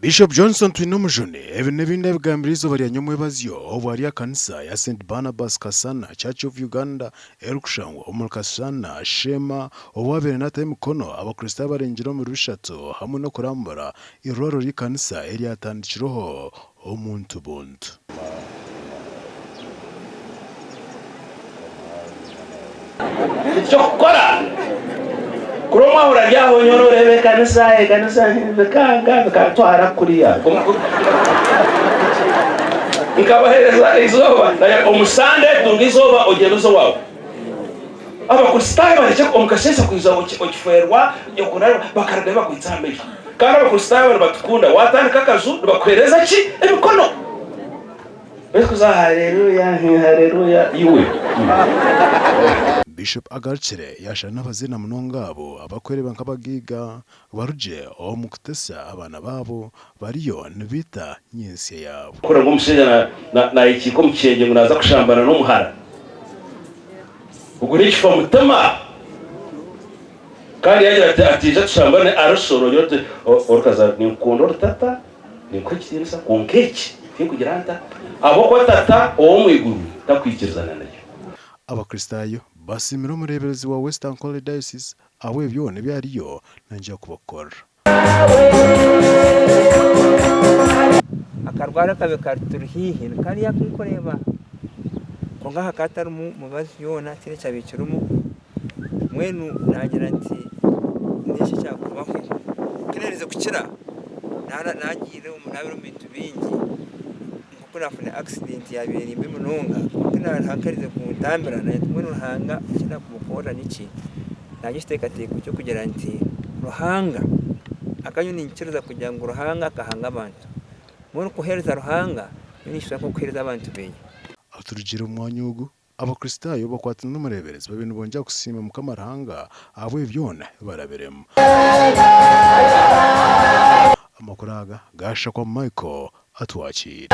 Bishop Johnson Twinomujuni ebi n'ebindi abigambire eizooba rya nyomwebazyo obu ari aha kanisa ya Saint Barnabas Kasana Church of Uganda erikushangwa omuri Kasana, Sheema obu abaire nataho emikono abakristaayo abarengire omuri bishatu hamwe n'okurambura eirwariro ry'ekanisa eryatandikirweho omuntu buntu. Eky'okukora, Kuri omwahura ari aho nyowe noreeba ekanisa, ekanisa bikanga bikantwara kuriya. Nkabahereza eizooba, omu Sande tunga eizooba ogyende oze owaawe. Abakristaayo barekye omu kasheeshe kwija okifeerwa bakarugayo bakwitsa aha maisho. Kandi Abakristaayo aba nibatukunda, waatandika akaju nibakuheereza ki? Emikono. Barikuza haleluya, haleluya iwe. Bishop agarukire yaashaba n'abazaire na munonga abo abarikwereeba nk'abagaiga barugye omu kutesa abaana baabo bariyo nibaita nyentsya yaabo. Kuhurira ngu omushaija nayekiika omu kishengye ngu naaza kushambana n'omuhara, ogwo n'ekifa mutima. Kandi yaagira ati, ati ija tushambane arishoro, ogira oti orikaza ninkukunda ori tata, ninkuha ekitiinisa, kwonka eki tinkugira nta, ahabw'okuba tata ow'omu iguru takwikirizana nakyo. Abakristaayo basiimire omureeberezi wa West Ankole Diocese ahabw'ebi byona ebi ariyo naija kubakorera. Akarwara akabi katuri haihi ni kariya aku orikureeba kwonka hakaba hatarimu mubazi yoona tihaine ekyabaire kirimu mbwenu naagira nti n'enki ekyakubaho ku naaherize kukira naagiire naabire omu bintu bingi nk'oku naafuna akisidenti yaabaire eri mbi munonga kwonka Ruhanga ku yaaherize kuntambira naagira nti mbwenu Ruhanga eki naakumukorera niki? Naagira ekiteekateeko ky'okugira nti Ruhanga akaba nyowe niinyikiriza kugira ngu Ruhanga akahanga abantu. Mbwenu kuheereza Ruhanga nyowe ninkishusha nk'okuheereza abantu beye. Aturugire omu mwanya ogu, Abakristaayo bakwatine n'omureeberezi babaire nibongyera kusiima Mukama Ruhanga ahabw'ebi byona ebi barabiremu. Amakuru aga gaashakwa Michael Atwakiire.